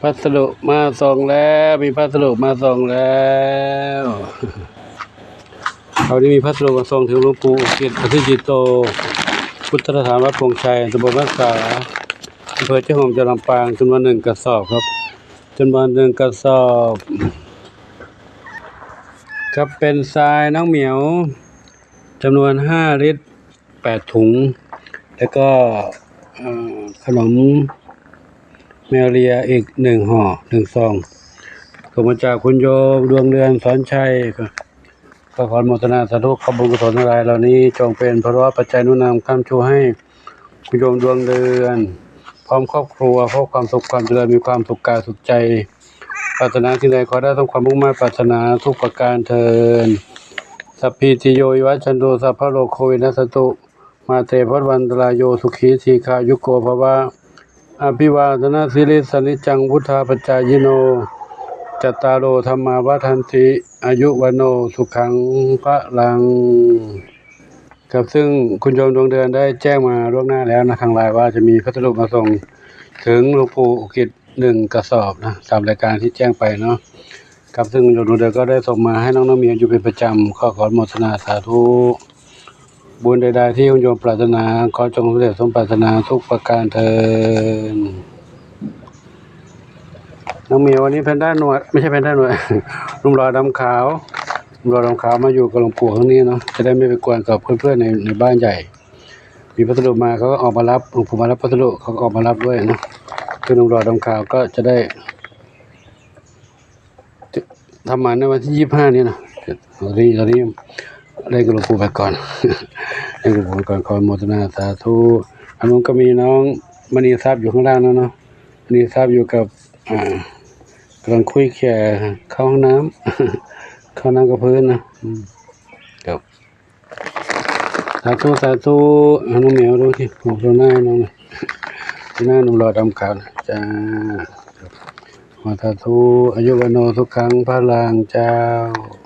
ພັດສະດຸມາສົ່ງແລ້ວ ມີພັດສະດຸມາສົ່ງແລ້ວ. ເຮົາໄດ້ມີພັດສະດຸມາສົ່ງເຖິງຫຼວງປູ່ອຸທິດ ອະທິຈິດໂຕ ພຸດທະສະຖານວັດໂພງໄຊ ຕຳບົນວັດສາ ອຳເພີເຊໂຮມ ຈັງຫວັດລຳປາງ ຈຳນວນໜຶ່ງກະສອບຄັບ ຈຳນວນໜຶ່ງກະສອບ ກັບເປັນຊາຍນ້ອງໝຽວ ຈຳນວນຫ້າລິດ ແປດຖົງ ແລ້ວກໍ ເອີ ຂະໜົມແມວເລຍອີກໜຶ່ງຫໍ່ ໜຶ່ງຊອງ ສົ່ງມາຈາກຄຸນໂຍມ ດວງເດືອນ ສອນໄຊ. ຂໍອະນຸໂມທະນາສາທຸ ຂອບບຸນກຸສົນທັງຫຼາຍເຫຼົ່ານີ້ ຈົ່ງເປັນພະລະວະປັດໄຈໜູນນຳຄ້ຳຊູໃຫ້ຄຸນໂຍມ ດວງເດືອນ ພ້ອມຄອບຄົວ ພົບຄວາມສຸກຄວາມຈະເລີນ ມີຄວາມສຸກກາຍສຸກໃຈ ປາດຖະໜາສິ່ງໃດຂໍໄດ້ສົມຄວາມມຸ່ງມາດປາດຖະໜາທຸກປະການເທີນ. ສັບພີຕິໂຍ ວິວັດຊັນຕຸ ສັບພະໂລໂຄ ວິນັດສັນຕຸ ມາເຕ ພະວັດວັນຕະລາຍໂຍ ສຸຂີ ດີຄາຍຸໂກ ພະວະ. ອະພິວາທະນະສີລິສະ ນິຈຈັງ ວຸດທາປະຈາຍິໂນ ຈັດຕາໂລ ທຳມາ ວັດທັນຕິ ອາຍຸ ວັນໂນ ສຸຂັງ ພະລັງ. ຄັບ ຊຶ່ງຄຸນໂຍມ ດວງເດືອນ ໄດ້ແຈ້ງມາລ່ວງໜ້າແລ້ວນະ ທາງລາຍ ວ່າຈະມີພັດສະດຸມາສົ່ງເຖິງຫຼວງປູ່ອຸທິດ ໜຶ່ງກະສອບນະ ຕາມລາຍການທີ່ແຈ້ງໄປເນາະ. ຄັບ ຊຶ່ງໂຍມດວງເດືອນກໍໄດ້ສົ່ງມາໃຫ້ນ້ອງ ນ້ອງໝຽວຢູ່ເປັນປະຈຳ ຂໍ ຂໍອະນຸໂມທະນາສາທຸ ບຸນໃດໆທີ່ໂຍມປາດຖະໜາ ຂໍຈົ່ງສຳເລັດສົມປາດຖະໜາທຸກປະການເທີນ. ນ້ອງໝຽວ ວັນນີ້ແພນດ້າໜວດ ໄມ່ໃຊ່ແພນດ້າໜວດ ໜຸ່ມຫຼໍ່ດຳຂາວ ໜຸ່ມຫຼໍ່ດຳຂາວມາຢູ່ກັບຫຼວງປູ່ຄັ້ງນີ້ເນາະ ຈະໄດ້ໄມ່ໄປກວນກັບເພື່ອນໆໃນ ໃນບ້ານໃຫຍ່. ມີພັດສະດຸມາ ເຂົາກໍອອກມາຮັບ ຫຼວງປູ່ມາຮັບພັດສະດຸ ເຂົາກໍອອກມາຮັບດ້ວຍເນາະ. ຄືໜຸ່ມຫຼໍ່ດຳຂາວກໍຈະໄດ້ທຳມານໃນວັນທີຊາວຫ້ານີ້ນະ ຕອນນີ້ ຕອນນີ້ເລີຍກັບຫຼວງປູ່ໄປກ່ອນ ເລີຍກັບຫຼວງປູ່ໄປກ່ອນ ຂໍອະນຸໂມທະນາສາທຸ. ອັນນັ້ນກໍມີນ້ອງມະນີຊັບຢູ່ຂ້າງລ່າງນັ້ນເນາະ ມະນີຊັບຢູ່ກັບ ອ່າ ກຳລັງຄຸຍເຄຍເຂົ້າຫ້ອງນ້ຳ ເຂົ້າຫ້ອງນ້ຳກັບເພື່ອນນະ ອືມ ຄັບ. ສາທຸ ສາທຸ ອາ ນ້ອງໝຽວ ດູຊິ ໂອ້ ໂຕໜ້ານ້ອງ ໂຕໜ້າໜຸ່ມຫຼໍ່ດຳຂາວນະ ຈ້າ ຂໍສາທຸ ອາຍຸ ວັນໂນ ສຸຂັງ ພະລັງ ເຈົ້າ.